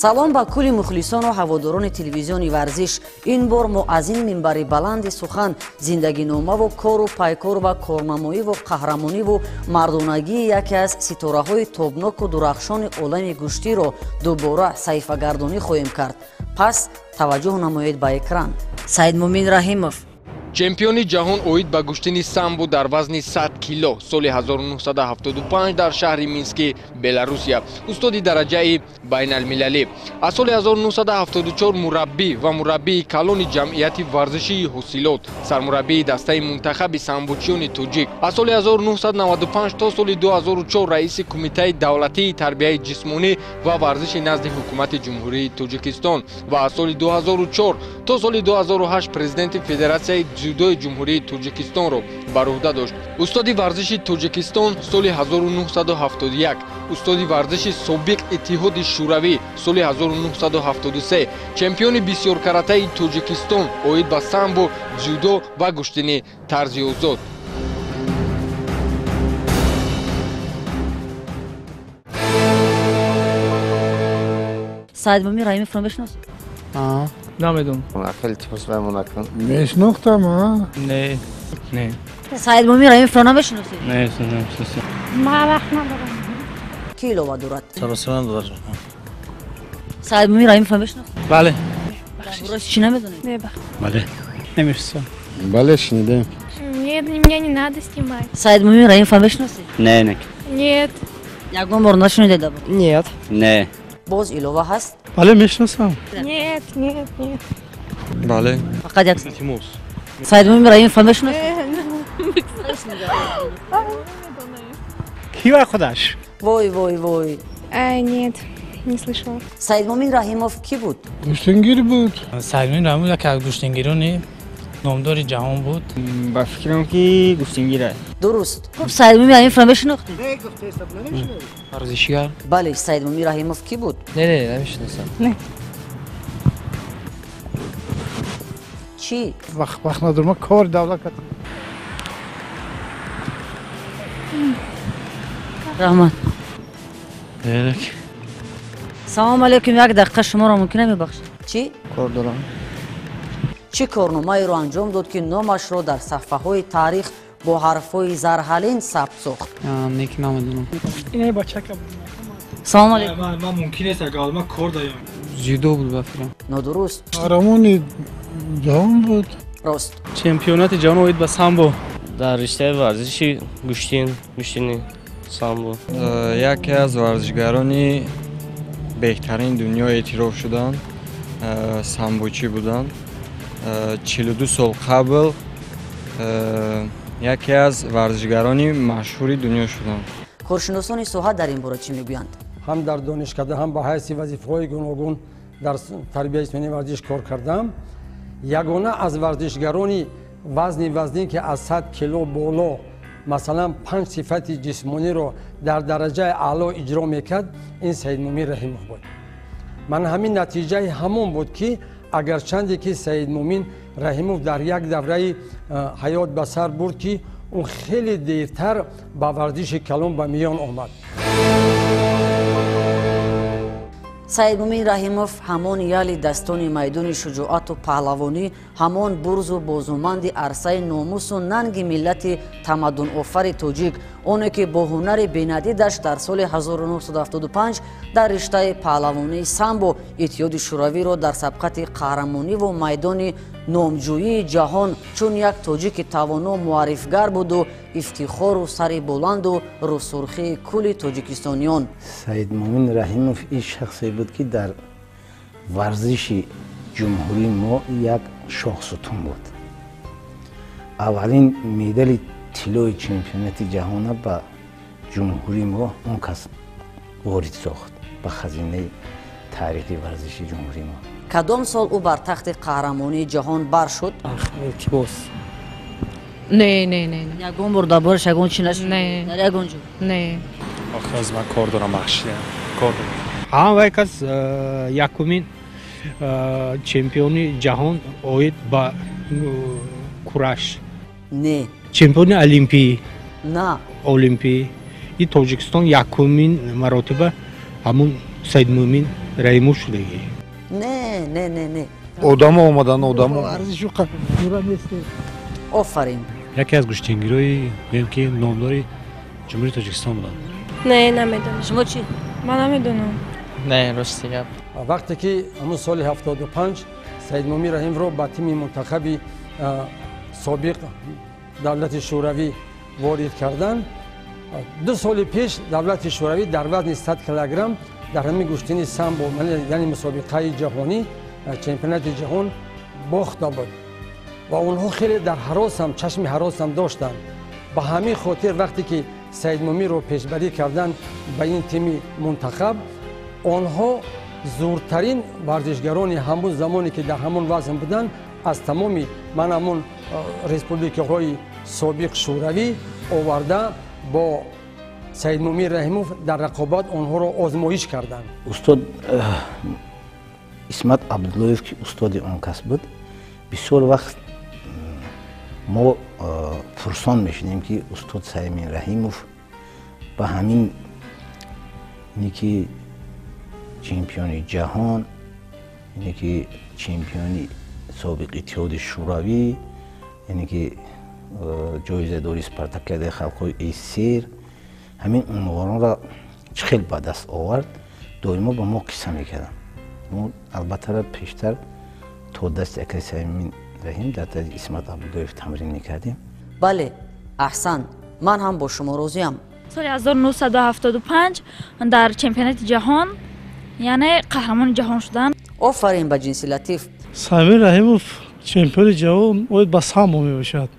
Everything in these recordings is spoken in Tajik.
Салом ба кулли мухлисону ҳаводорони телевизиони варзиш. Ин бор мо аз ин минбари баланди сухан зиндагиномаву кору пайкор ва корнамоиву қаҳрамониву мардонагии яке аз ситораҳои тобноку дурахшони олами гӯштиро дубора саҳифагардонӣ хоҳем кард. Пас таваҷҷӯҳ намоед ба экран. Саидмумин Раҳимов. Чемпиони ҷаҳон оид ба гӯштини самбо дар вазни 100 кило соли 1975 дар шаҳри Мински, Беларусия, устоди дараҷаи байналмилалӣ. Аз соли 1974 мураббӣ ва мураббии калони ҷамъияти варзишии ҳосилот, сармураббии дастаи мунтахаби самбочиёни тоҷик. Аз соли 1995 то соли 2004 раиси кумитаи давлатии тарбияи ҷисмонӣ ва варзиши назди ҳукумати Ҷумҳурии Тоҷикистон ва аз соли 2004 то соли 2008 президенти Федератсияи дзюдои Ҷумҳурии Тоҷикистонро бар уҳда дошт. Устоди варзиши Тоҷикистон соли 1971, устоди варзиши собиқ Иттиҳоди Шӯравӣ соли 1973, чемпиони бисёркаратаи Тоҷикистон оид ба самбо, дзюдо ва гӯштини тарзи озод. Саидмумин Раҳимовро мешиносед? Намедонам. Хеле типос ваймон накун. Мешинохтам, а? Не, не. Саидмумин Раҳимовро намешиносед? Не, намешиносам. Ман вақт надорам. Ки илова дорад? Саросиман дорад. Саидмумин Раҳимовро мешиносед? Бале. Рост чӣ намедонед? Не, бахт. Бале. Намешиносам. Бале, шунидем. Нет, меня не надо снимать. Саидмумин Раҳимовро мешиносед? Не, не. Нет. Ягон бор нашунидед? Нет. Не. Боз илова ҳаст? Бале, мешиносам. Нет, нет, нет. Бале. Фақат як Илтимос. Саидмумин Раҳимовро мешиносед? Ки ва худаш? Вой, вой, вой. Нет, не слышала. Саидмумин Раҳимов кӣ буд? Гӯштингир буд. Саидмумин Раҳимов яке аз гӯштингирони номдори ҷаҳон буд. Ба фикрам ки гӯштингир аст. Дуруст. Хуб, Саидмумин Раҳимовро мешинохтед? Варзишгар. Бале, Саидмумин Раҳимов кӣ буд? Не, не, намешиносам. Не. Чӣ? Вақт надорам, ман кори давлат кардам. Раҳмат. Салом алейкум, як дақиқа шуморо мумкин мебахшед? Чӣ? Кор дорам. Чӣ корномаеро анҷом дод, ки номашро дар саҳфаҳои таърих бо ҳарфҳои зарҳалин сабт сохт? Не, ки намедонам. Салом алейкум. Ман мумкин нест, агар ман кор даём. Дзюдо буд ба фикрам. Нодуруст. Қаҳрамони ҷаҳон буд. Рост. Чемпионати ҷаҳон оид ба самбо. Дар риштаи варзиши гӯштин, гӯштини самбо. Яке аз варзишгарони беҳтарини дунё эътироф шуданд, самбочӣ буданд. 42 сол қабл яке аз варзишгарони машҳури дунё шуданд. Коршиносони соҳа дар ин бора чӣ мегӯянд? Ҳам дар донишкада, ҳам ба ҳайси вазифаҳои гуногун дар тарбияи ҷисмонии варзиш кор кардам. Ягона аз варзишгарони вазни вазнин, ки аз 100 кило боло, масалан, 5 сифати ҷисмониро дар дараҷаи аъло иҷро мекард, ин Саидмумин Раҳимов буд. Ман ҳамин натиҷаи ҳамон буд, ки агарчанде ки Саидмумин Раҳимов дар як давраи ҳаёт ба сар бурд, ки ӯ хеле дертар ба варзиши калон ба миён омад. Саидмумин Раҳимов ҳамон яли дастони майдони шуҷоату паҳлавонӣ, ҳамон бурзу бозуманди арсаи номусу нанги миллати тамаддунофари тоҷик, оне ки бо ҳунари бенадидаш дар соли 1975 дар риштаи паҳлавонии самбо Иттиҳоди Шӯравиро дар сабқати қаҳрамониву майдони номҷӯии ҷаҳон чун як тоҷики тавоно муаррифгар буду ифтихору сари буланду рӯсурхии кулли тоҷикистониён. Саидмумин Раҳимов ин шахсе буд, ки дар варзиши ҷумҳурии мо як шоҳсутун буд. Аввалин медали тиллои чемпионати ҷаҳона ба ҷумҳурии мо он кас ворид сохт ба хазинаи таърихи варзиши ҷумҳурии мо. Кадом сол ӯ бар тахти қаҳрамонии ҷаҳон бар шуд? Илтимос. Не, не, не. Ягон бор дар бораш ягон чӣ нашуд? Не. Дар ягон ҷо? Не. Охир аз ман кор дорам, бахшида. Кор дорам. Ҳам вай кас якумин чемпиони ҷаҳон оид ба кураш. Не. Чемпиони олимпӣ. На. Олимпӣ. И Тоҷикистон якумин маротиба ҳамун Саидмӯмин Раҳимов шудагӣ. Не, не, не, не. Одамо омадан, одамо. Офарин. Яке аз гӯштингирои гӯем ки номдори Ҷумҳурии Тоҷикистон буданд. Не, намедонам. Шумо чӣ? Ман намедонам. Не, рости гап. Вақте ки ҳамун соли 75 Саидмӯмин Раҳимовро ба тими мунтахаби собиқ давлати Шӯравӣ ворид карданд, 2 соли пеш давлати Шӯравӣ дар вазни 100 килограмм дар ҳамин гӯштини самбо, яъне мусобиқаи ҷаҳонӣ, чемпионати ҷаҳон бохта буд ва онҳо хеле дар ҳаросам, чашми ҳаросам доштанд. Ба ҳамин хотир вақте ки Саидмӯминро пешбарӣ карданд ба ин тими мунтахаб, онҳо зуртарин варзишгарони ҳамон замоне ки дар ҳамон вазн буданд аз тамоми ман ҳамон республикаҳои собиқ Шӯравӣ оварда бо Саидмӯмин Раҳимов дар рақобат онҳоро озмоиш карданд. Устод Исмат Абдуллоев, ки устоди он кас буд, бисёр вақт мо пурсон мешудем, ки устод Саидмӯмин Раҳимов ба ҳамин ине ки чемпиони ҷаҳон, ине ки чемпиони собиқ Иттиҳоди Шӯравӣ, яъне ки ҷоизадори Спартакиадаи халқҳои СССР, ҳамин унвонро чӣ хел ба даст овард, доимо ба мо қисса мекарданд. Мо албатта пештар то дасти акаи Саидмӯмин Раҳим дар дасти Исмат Абдуллоев тамрин мекардем. Бале, аҳсан, ман ҳам бо шумо розиям. Соли 1975 дар чемпионати ҷаҳон, яъне қаҳрамони ҷаҳон шуданд. Офарин ба ҷинси латиф. Саидмӯмин Раҳимов чемпиони ҷаҳон оид ба самбо мебошад,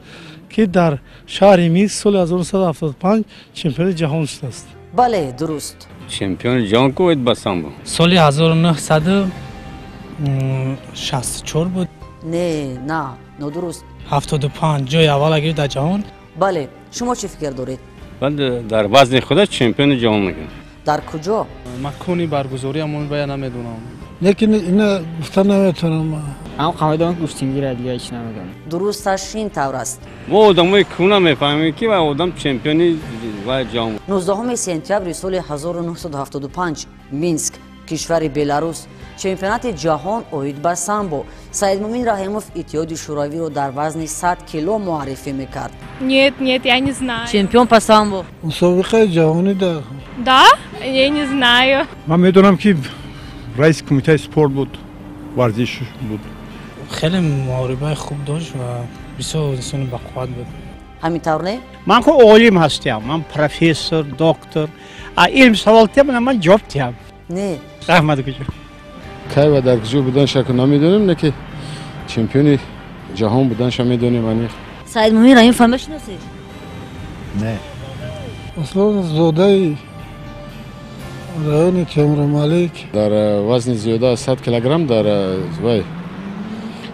ки дар шаҳри Минск соли 1975 чемпиони ҷаҳон шудааст. Бале, дуруст. Чемпиони ҷаҳон ку оид ба самбо? Соли 1964 буд. Не, на, нодуруст. 75 ҷои аввала гирифт дар ҷаҳон. Бале, шумо чӣ фикр доред? Баъд дар вазни худа чемпиони ҷаҳон мекунад. Дар куҷо? Макони баргузорӣ ҳамон бая намедонам. Лекин ина гуфта наметавонам. Ҳам қавайдон гӯштингира, дига ҳеч намедонам. Дурусташ ин тавр аст. Мо одамои кӯна мефаҳмем, ки ва одам чемпиони ва ҷаҳон. 19 сентябри соли 1975, Минск, кишвари Беларус, чемпионати ҷаҳон оид ба самбо. Саидмӯмин Раҳимов Иттиҳоди Шӯравиро дар вазни 100 кило муаррифӣ мекард. Нет, нет, я не знаю. Чемпион по самбо. Мусобиқаи ҷаҳонӣ да. Да? Я не знаю. Ман медонам, ки раиси кумитаи спорт буд, варзиш буд. Хеле муҳорибаи хуб дошт ва бисёр инсони бақувват буд. Ҳамин тавр, не? Ман ку олим ҳастям, ман профессор, доктор. А илм савол тиям, ман ҷавоб тиям. Не. Раҳмат куҷо. Кай ва дар куҷо буданша ку намедонем, не ки чемпиони ҷаҳон буданша медонем аниқ. Саидмӯмин Раҳимов мешиносед? Не. Аслан зодаи райони Темурмалик. Дар вазни зиёда аз 100 килограмм дар вай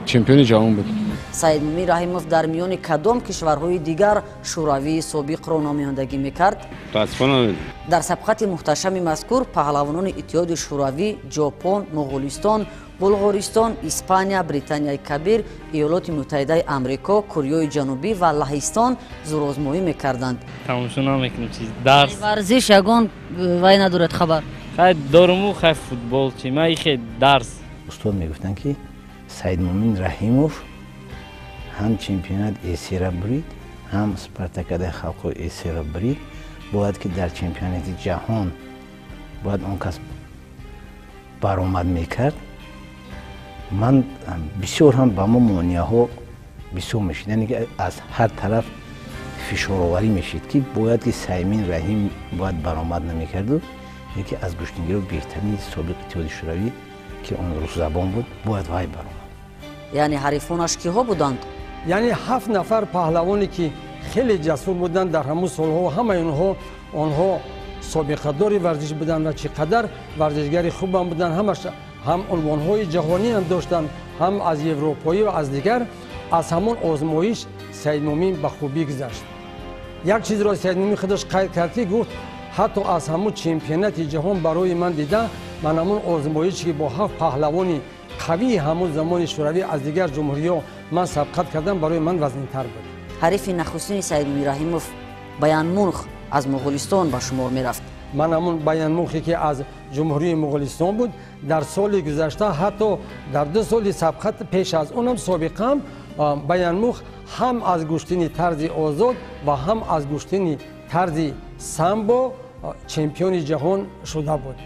чемпиони ҷаҳон буд. Саидмӯмин Раҳимов дар миёни кадом кишварҳои дигар Шӯравии собиқро намояндагӣ мекард? Мутаассифона намедонам. Дар сабқати муҳташами мазкур паҳлавонони Иттиҳоди Шӯравӣ, Ҷопон, Моғулистон, Булғористон, Испания, Британияи Кабир, Иёлоти Муттаҳидаи Амрико, Кореяи Ҷанубӣ ва Лаҳистон зӯрозмоӣ мекарданд. Тамошо намекунем чиз. Дарс. Варзиш ягон вай надорад хабар? Хай доруму, хай футбол чи, ман ихе дарс. Устод мегуфтанд, ки Саидмӯмин Раҳимов ҳам чемпионат СССР бурид, ҳам Спартакиадаи халқҳои СССР бурид, бояд ки дар чемпионати ҷаҳон бояд он кас баромад мекард. Ман бисёр ҳам ба мо монеаҳо бисёр мешид, яъне ки аз ҳар тараф фишороварӣ мешид, ки бояд ки Саидмӯмин Раҳим бояд баромад намекарду, яке аз гӯштингиро беҳтарини собиқ Иттиҳоди Шӯравӣ, ки он русзабон буд, бояд вай баромад. Яъне ҳарифонаш киҳо буданд? Яъне 7 нафар паҳлавоне ки хеле ҷасур буданд дар ҳамон солҳо, ҳамаи онҳо собиқадори варзиш буданд ва чӣ қадар варзишгари хубам буданд, ҳамаш ҳам унвонҳои ҷаҳонӣ ҳам доштанд, ҳам аз европоӣ ва аз дигар. Аз ҳамон озмоиш Саидмӯмин ба хубӣ гузашт. Як чизро Саидмӯмин худаш қайд кард, ки гуфт ҳатто аз ҳамон чемпионати ҷаҳон барои ман дида, ман ҳамон озмоише ки бо 7 паҳлавони қавии ҳамон замони Шӯравӣ аз дигар ҷумҳуриҳо ман сабқат кардам, барои ман вазнинтар буд. Ҳарифи нахустини Саидмӯмин Раҳимов Баянмурғ аз Моғулистон ба шумор мерафт. Ман ҳамун Баянмухе ки аз Ҷумҳурии Муғулистон буд, дар соли гузашта, ҳатто дар 2 соли сабқат пеш аз онам собиқам, Баянмух ҳам аз гӯштини тарзи озод ва ҳам аз гӯштини тарзи самбо чемпиони ҷаҳон шуда буд.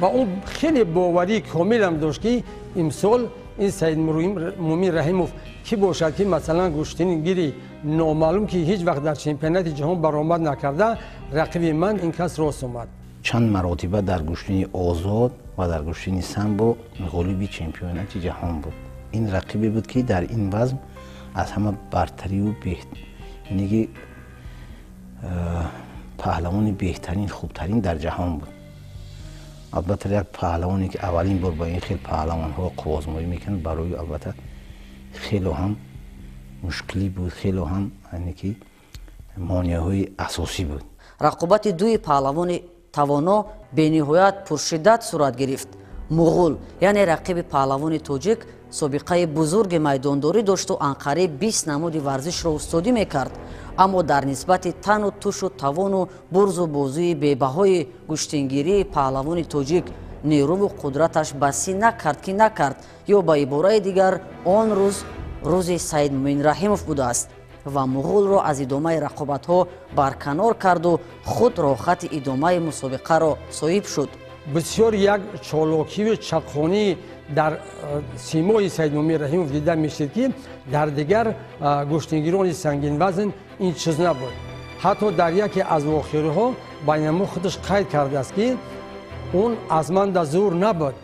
Ва ӯ хеле боварии комилам дошт, ки имсол ин Саидмумин Раҳимов кӣ бошад, ки масалан гӯштингири номаълум, ки ҳеҷ вақт дар чемпионати ҷаҳон баромад накарда, рақиби ман ин кас рост омад. Чанд маротиба дар гӯштини озод ва дар гӯштини самбо ғолиби чемпионати ҷаҳон буд. Ин рақибе буд, ки дар ин вазн аз ҳама бартариву яъне паҳлавони беҳтарин, хубтарин дар ҷаҳон буд. Албатта, як паҳлавоне, ки аввалин бор ба ин хел паҳлавонҳо қувваозмоӣ мекунад, барои албатта хело ҳам мушкилӣ буд, хело ҳам яъне ки монеаҳои асосӣ буд. Рақобати дуи паҳлавони тавоно бениҳоят пуршиддат сурат гирифт. Муғул, яъне рақиби паҳлавони тоҷик, собиқаи бузурги майдондорӣ дошту анқариб 20 намуди варзишро устодӣ мекард, аммо дар нисбати тану тушу тавону бурзу бозуи бебаҳои гӯштингирии паҳлавони тоҷик нерӯву қудраташ басӣ накард ки накард, ё ба ибораи дигар он рӯз рӯзи Саидмумин Раҳимов будааст ва муғулро аз идомаи рақобатҳо барканор карду худ роҳхати идомаи мусобиқаро соҳиб шуд. Бисёр як чолокиву чақхонӣ дар симои Саидмумин Раҳимов дида мешид, ки дар дигар гӯштингирони сангинвазн ин чиз набуд. Ҳатто дар яке аз вохириҳо Баянмух худаш қайд кардааст, ки он аз ман да зур набуд,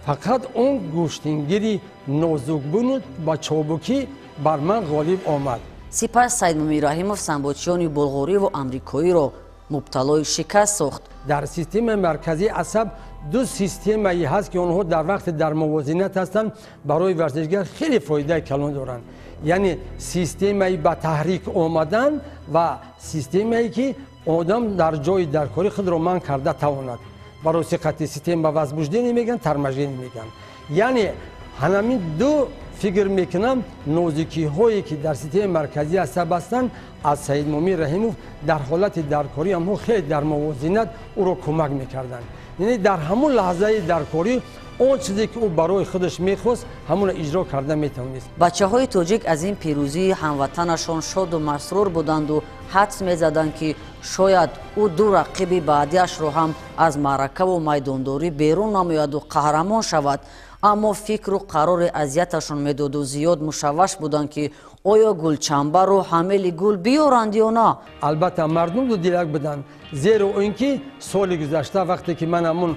фақат он гӯштингири нозук буд, ба чобукӣ бар ман ғолиб омад. Сипас Саидмумин Раҳимов самбочиёни булғориву амрикоиро мубталои шикаст сохт. Дар системаи марказии асаб ду системае ҳаст, ки онҳо дар вақте дар мувозинат ҳастанд, барои варзишгар хеле фоидаи калон доранд. Яъне системаи ба таҳрик омадан ва системае, ки одам дар ҷои даркорӣ худро манъ карда тавонад. Барои сиқати система возбуждение мегӯянд, торможение мегӯянд. Яъне ҳанамин ду фикр мекунам нозикиҳое, ки дар системаи марказии асаб ҳастанд, аз Саидмумин Раҳимов дар ҳолати даркорӣ ҳамҳо хеле дар мувозинат ӯро кӯмак мекарданд. Яъне дар ҳамон лаҳзаи даркорӣ он чизе, ки ӯ барои худаш мехост, ҳамонро иҷро карда метавонист. Бачаҳои тоҷик аз ин пирӯзии ҳамватанашон шоду масрур буданду ҳадс мезаданд, ки шояд ӯ ду рақиби баъдиашро ҳам аз маъракаву майдондорӣ берун намояду қаҳрамон шавад. Аммо фикру қарори азияташон медоду зиёд мушавваш буданд, ки оё гулчамбару ҳамели гул биёранд ё на. Албатта, мардум дудилак буданд, зеро ин ки соли гузашта вақте ки ман ҳамун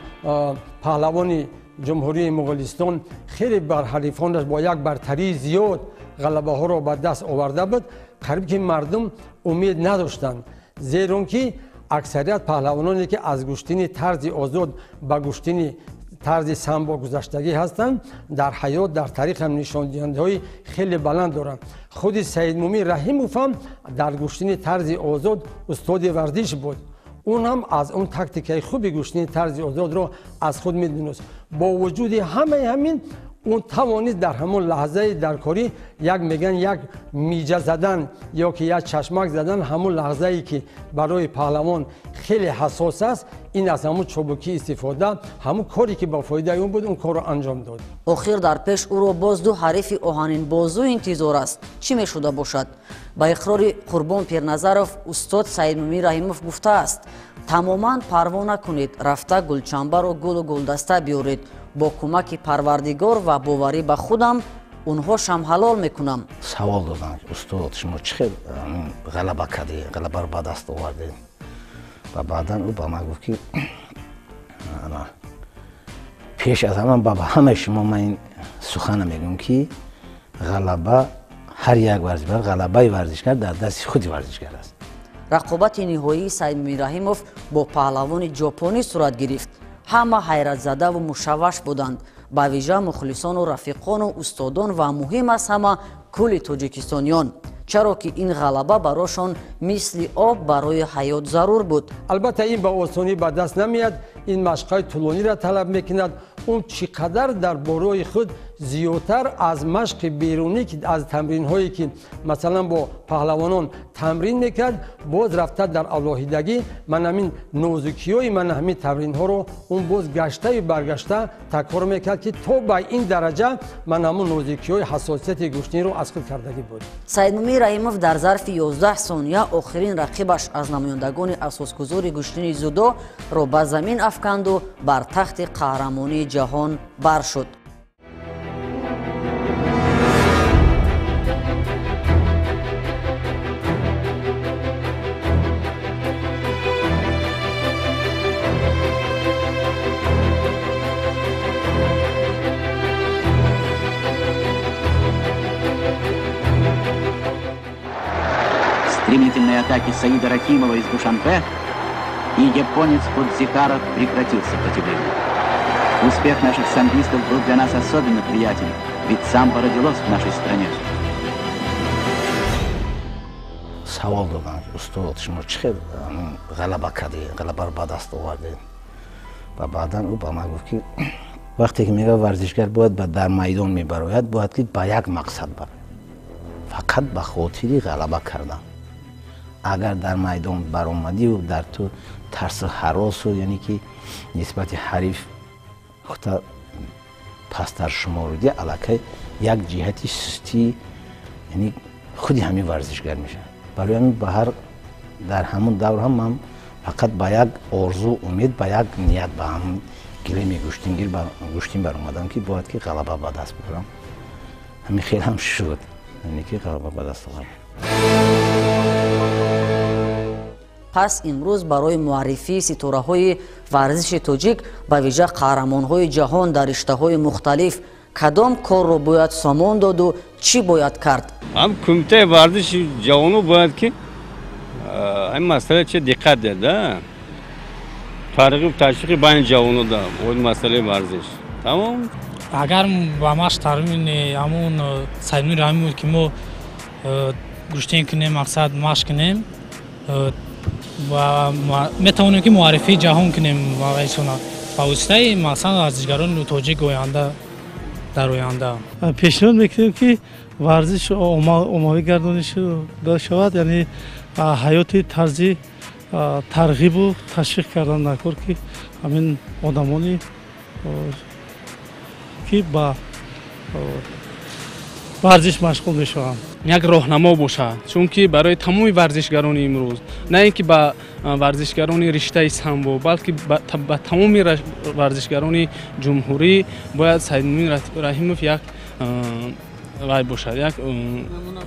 паҳлавони Ҷумҳурии Муғулистон хеле бар ҳарифонаш бо як бартарии зиёд ғалабаҳоро ба даст оварда буд, қариб ки мардум умед надоштанд, зеро ки аксарият паҳлавононе, ки аз гӯштини тарзи озод ба гӯштини тарзи самбо гузаштагӣ ҳастанд, дар ҳаёт, дар таърих ҳам нишондиҳандаҳои хеле баланд доранд. Худи Саидмумин Раҳимов ҳам дар гӯштини тарзи озод устоди варзиш буд. Он ҳам аз он тактикаи хуби гӯштини тарзи озодро аз худ медонист. Бо вуҷуди ҳамаи ҳамин он тавонист дар ҳамон лаҳзаи даркорӣ як мегӯянд як миҷа задан ё ки як чашмак задан, ҳамон лаҳзае, ки барои паҳлавон хеле ҳассос аст, ин аз ҳамон чобукӣ истифода, ҳамон коре, ки ба фоидаи он буд, он корро анҷом дод. Охир дар пеш ӯро боз ду ҳарифи оҳанинбозу интизор аст. Чӣ мешуда бошад? Ба иқрори Қурбон Пирназаров, устод Саидмумин Раҳимов гуфтааст: тамоман парво накунед, рафта гулчамбару гулу гулдаста биёред. Бо кӯмаки Парвардигор ва боварӣ ба худам онҳо шамҳалол мекунам. Савол доданд: устод, шумо чӣ хел ғалаба кардед, ғалабаро ба даст овардед? Ва баъдан ӯ ба ман гуфт, ки пеш аз ҳама ба ҳамаи шумо ман ин сухана мегӯям, ки ғалаба ҳар як варзишгар, ғалабаи варзишгар дар дасти худи варзишгар аст. Рақобати ниҳоии Саидмумин Раҳимов бо паҳлавони ҷопонӣ сурат гирифт. Ҳама ҳайратзадаву мушавваш буданд, ба вижа мухлисону рафиқону устодон ва муҳим аз ҳама кулли тоҷикистониён, чаро ки ин ғалаба барошон мисли об барои ҳаёт зарур буд. Албатта, ин ба осонӣ ба даст намеяд, ин машқҳои тӯлониро талаб мекунад, Он чӣ қадар дар бораи худ зиёдтар аз машқи берунӣ, ки аз тамринҳое ки масалан бо паҳлавонон тамрин мекард, боз рафта дар алоҳидагӣ ман ҳамин нозукиҳои ман ҳамин тамринҳоро он боз гаштаю баргашта такрор мекард, ки то ба ин дараҷа ман ҳамун нозукиҳои ҳассосияти гӯштиниро аз худ кардагӣ буд. Саидмумин Раҳимов дар зарфи 11 сония охирин рақибаш аз намояндагони асосгузори гӯштини дзюдоро ба замин афканду бар тахти қаҳрамонии ҷаҳон бар шуд. Стремительные атаки Саида Рахимова из Душанбе, и японец Фудзихара прекратил сопротивление. Успех наших самбистов был для нас особенно приятен, ведь самбо родилось в нашей стране. Савол додам, устод, шумо чӣ хел ғалаба кардед, ғалабаро ба даст овардед? Ва баъдан ӯ ба ман гуфт, ки вақте ки мегӯяд варзишгар бояд дар майдон мебарояд, бояд ки ба як мақсад барояд, фақат ба хотири ғалаба кардан. Агар дар майдон баромадиву дар ту тарсу ҳаросу, яъне ки нисбати ҳариф худта пасттар шуморидӣ, аллакай як ҷиҳати сустӣ, яъне худи ҳамин варзишгар мешавад. Барои ҳамин ба ҳар дар ҳамун давр ҳам ман фақат ба як орзу, умед, ба як ният ба ҳамун гилеми гӯштин баромадам, ки бояд ки ғалаба ба даст биёрам. Ҳамин хел ҳам шуд, яъне ки ғалаба ба даст овардам. Пас имрӯз барои муаррифии ситораҳои варзиши тоҷик, ба вижа қаҳрамонҳои ҷаҳон дар риштаҳои мухталиф, кадом корро бояд сомон доду чӣ бояд кард? Ҳам кумитаи варзиши ҷавонон бояд ки ҳамин масъала че диққат диҳад, тарғиб ташвиқи байни ҷавонон да оид масъалаи варзиш. Тамом. Агар ба машқ тармини ҳамун Саидмумин Раҳимов ки мо гӯштин кунем, мақсад машқ кунем, ва метавонем ки муаррифии ҷаҳон кунем ба воситаи масалан варзишгарони тоҷик оянда дар оянда. Пешниҳод мекунем, ки варзиш оммавӣ гардонида шавад, яъне ҳаёти тарзи тарғибу ташвиқ кардан дар кор, ки ҳамин одамоне ки ба варзиш машғул мешаванд, як роҳнамо бошад, чунки барои тамоми варзишгарони имрӯз, на ин ки ба варзишгарони риштаи самбо, балки ба тамоми варзишгарони ҷумҳурӣ бояд Саидмумин Раҳимов як вай бошад, як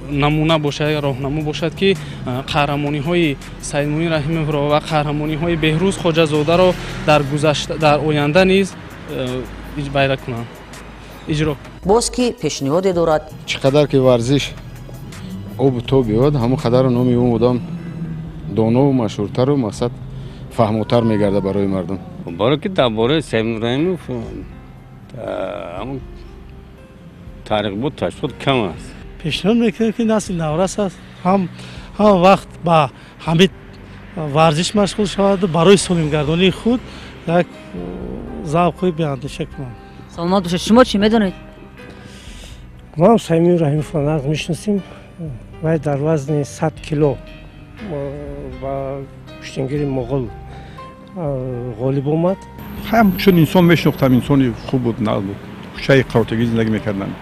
намуна бошад, як роҳнамо бошад, ки қаҳрамониҳои Саидмумин Раҳимовро ва қаҳрамониҳои Беҳрӯз Хоҷазодаро дар гузашта, дар оянда низ байра кунанд, иҷро. Боз ки пешниҳоде дорад? Чӣ қадар ки варзиш обу тоб биёяд, ҳамон қадару номи он одам донову машҳуртару мақсад фаҳмотар мегардад барои мардум. Барое ки дар бораи Саидмумин Раҳимов ҳамон тарғибот ташвиқот кам аст. Пешниҳод мекунем, ки насли наврас аст, ҳам вақт ба ҳамин варзиш машғул шавад, барои солимгардонии худ як завқи беандеша кунанд. Саломат бошед. Шумо чӣ медонед? Мо ҳам Саидмумин Раҳимовро нағз мешиносем. Вай дар вазни 100 кило ба гӯштингири моғул ғолиб омад. Ҳамчун инсон мешинохтам, инсони хуб буд, нағз буд. Кӯчаи қаротагӣ зиндагӣ мекарданд.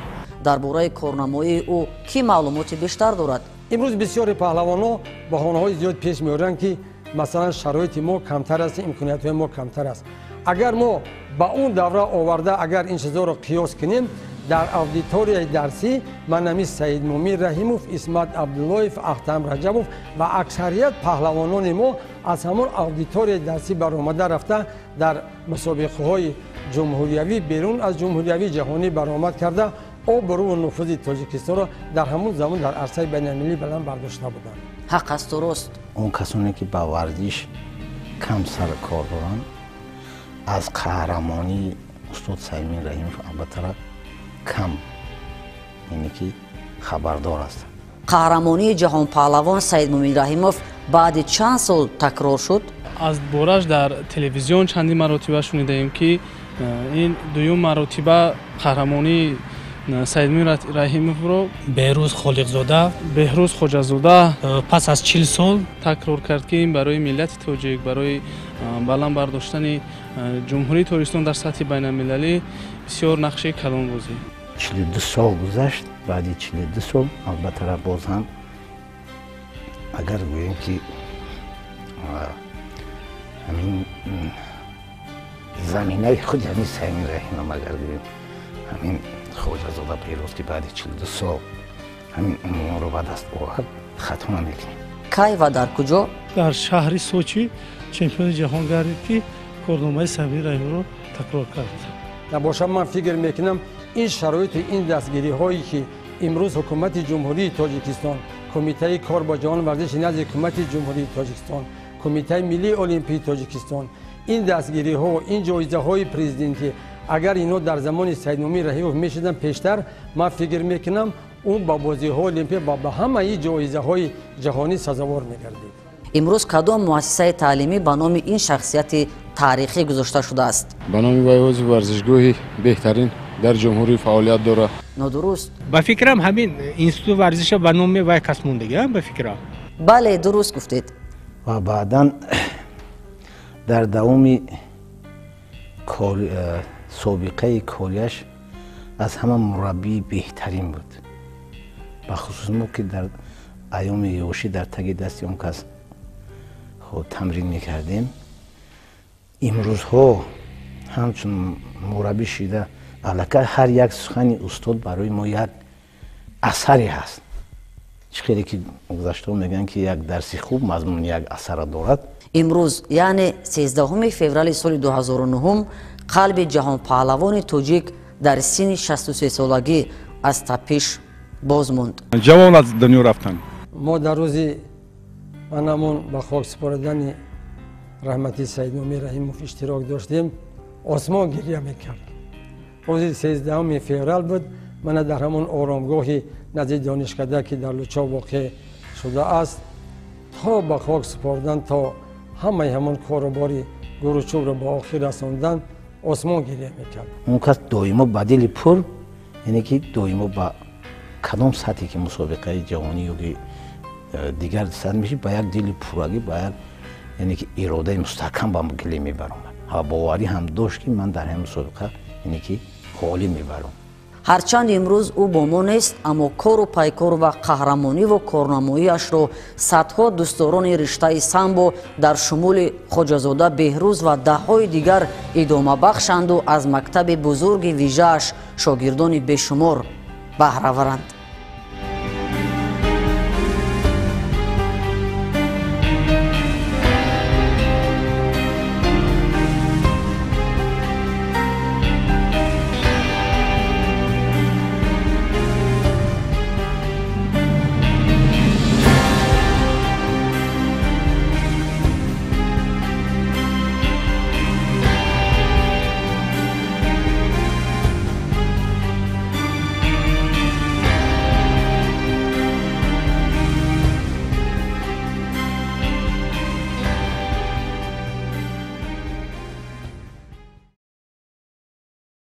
Дар бораи корнамоии ӯ кӣ маълумоти бештар дорад? Имрӯз бисёри паҳлавонҳо баҳонаҳои зиёд пеш меоранд, ки масалан шароити мо камтар аст, имкониятҳои мо камтар аст. Агар мо ба он давра оварда, агар ин чизҳоро қиёс кунем, дар аудиторияи дарсӣ ман ҳамин Саидмумин Раҳимов, Исмат Абдуллоев, Ахтам Раҷабов ва аксарият паҳлавонони мо аз ҳамон аудиторияи дарсӣ баромада рафта дар мусобиқаҳои ҷумҳуриявӣ, берун аз ҷумҳуриявӣ, ҷаҳонӣ баромад карда, обрӯву нуфузи Тоҷикистонро дар ҳамон замон дар арсаи байналмилалӣ баланд бардошта буданд. Ҳақ асту рост. Он касоне ки ба варзиш кам сару кор доранд, аз қаҳрамонии устод Саидмумин Раҳимов албатта кам, яъне ки хабардор ҳастанд. Қаҳрамонии ҷаҳонпаҳлавон Саидмумин Раҳимов баъди чанд сол такрор шуд? Аз бораш дар телевизион чандин маротиба шунидаем, ки Ин дуюм маротиба қаҳрамонии Саидмумин Раҳимовро Беҳрӯз Холиқзода, Беҳрӯз Хоҷазода пас аз 40 сол такрор кард, ки ин барои миллати тоҷик, барои баланд бардоштани Ҷумҳурии Тоҷикистон дар сатҳи байналмилалӣ бисёр нақши калон бозид. 42 сол гузашт. Баъди 42 сол албатта боз ҳам агар гӯем, ки ҳамин заминаи худи ҳамин Саидмумин Раҳимов, агар гӯем, ҳамин Хоҷазода Беҳрӯз, ки баъди 42 сол ҳамин унвонро ба даст овард, хато намекунем. Кай ва дар куҷо? Дар шаҳри Сочи чемпиони ҷаҳон гардид, ки корномаи Саидмумин Раҳимовро такрор кард. Набошад, ман фикр мекунам, ин шароиту ин дастгириҳое, ки имрӯз Ҳукумати Ҷумҳурии Тоҷикистон, Кумитаи кор бо ҷавонон варзиши назди Ҳукумати Ҷумҳурии Тоҷикистон, Кумитаи Миллии Олимпии Тоҷикистон, ин дастгириҳо, ин ҷоизаҳои президентӣ, агар инҳо дар замони Саидмумин Раҳимов мешуданд пештар, ман фикр мекунам, ӯ ба бозиҳои олимпия ва ба ҳамаи ҷоизаҳои ҷаҳонӣ сазовор мегардид. Имрӯз кадом муассисаи таълимӣ ба номи ин шахсияти таърихӣ гузошта шудааст? Ба номи вай ҳозир варзишгоҳи беҳтарин дар ҷумҳурӣ фаъолият дорад. Нодуруст. Ба фикрам, ҳамин институти варзиша ба номи вай кас мондагӣ, ба фикрам. Бале, дуруст гуфтед. Ва баъдан дар давоми собиқаи кориаш аз ҳама мураббии беҳтарин буд. Бахусус мо, ки дар айёми ёшӣ дар таги дасти он кас тамрин мекардем, имрӯзҳо ҳамчун мураббӣ шида, аллакай ҳар як сухани устод барои мо як асаре ҳаст. Чӣ хеле ки гузаштаҳо мегӯянд, ки як дарси хуб мазмуни як асара дорад. Имрӯз, яъне 13 феврали соли 2009, қалби ҷаҳонпаҳлавони тоҷик дар синни 63-солагӣ аз тапиш боз монд. Ҷавон аз дунё рафтанд. Мо дар рӯзи анамон ба хок супоридани раҳмати Саидмумин Раҳимов иштирок доштем. Осмон гиря мекард. Рӯзи 13 феврал буд. Мана дар ҳамон оромгоҳи назди донишкада, ки дар Лучо воқеъ шудааст, то ба хок супордан, то ҳамаи ҳамон корубори гуручӯбро ба охир расондан, осмон гиря мекард. Он кас доимо ба дили пур, яъне ки доимо ба кадом сатҳе ки мусобиқаи ҷаҳонӣ ё ки дигар сатҳ мешид, ба як дили пуррагӣ, ба як, яъне ки иродаи мустаҳкам ба гиле мебаромад ва боварӣ ҳам дошт, ки ман дар ҳамин мусобиқа, яъне ки ғолиб мебарам. Ҳарчанд имрӯз ӯ бо мо нест, аммо кору пайкор ва қаҳрамониву корнамоиашро садҳо дӯстдорони риштаи самбо дар шумули Хоҷазода Беҳрӯз ва даҳҳои дигар идома бахшанду аз мактаби бузурги вижааш шогирдони бешумор баҳраваранд.